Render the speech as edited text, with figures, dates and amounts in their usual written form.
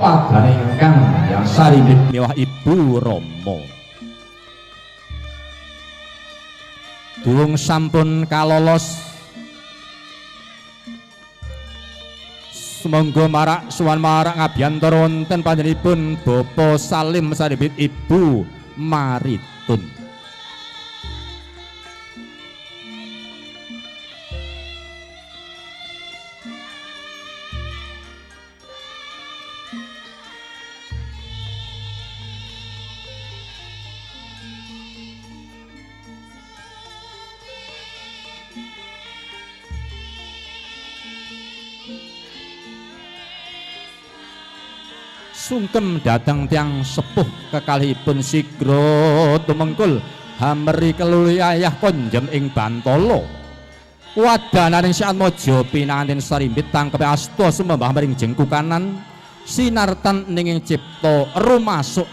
Padane ingkang yang sarimbit miwah Ibu Rama. Durung sampun kalolos, sumangga marak suwan marak ngabiyantara wonten panjenenganipun Bapak Salim sarimbit Ibu Maritun. Sungkem dhateng tiyang sepuh kekalihipun sigra tumengkul hameri keluli ayah konjem ing bantala. Wadananing si Atmaja pinanganten sarimbit tangkepe asta sumembah maring jengkukanan sinartan ning cipta rumasuk.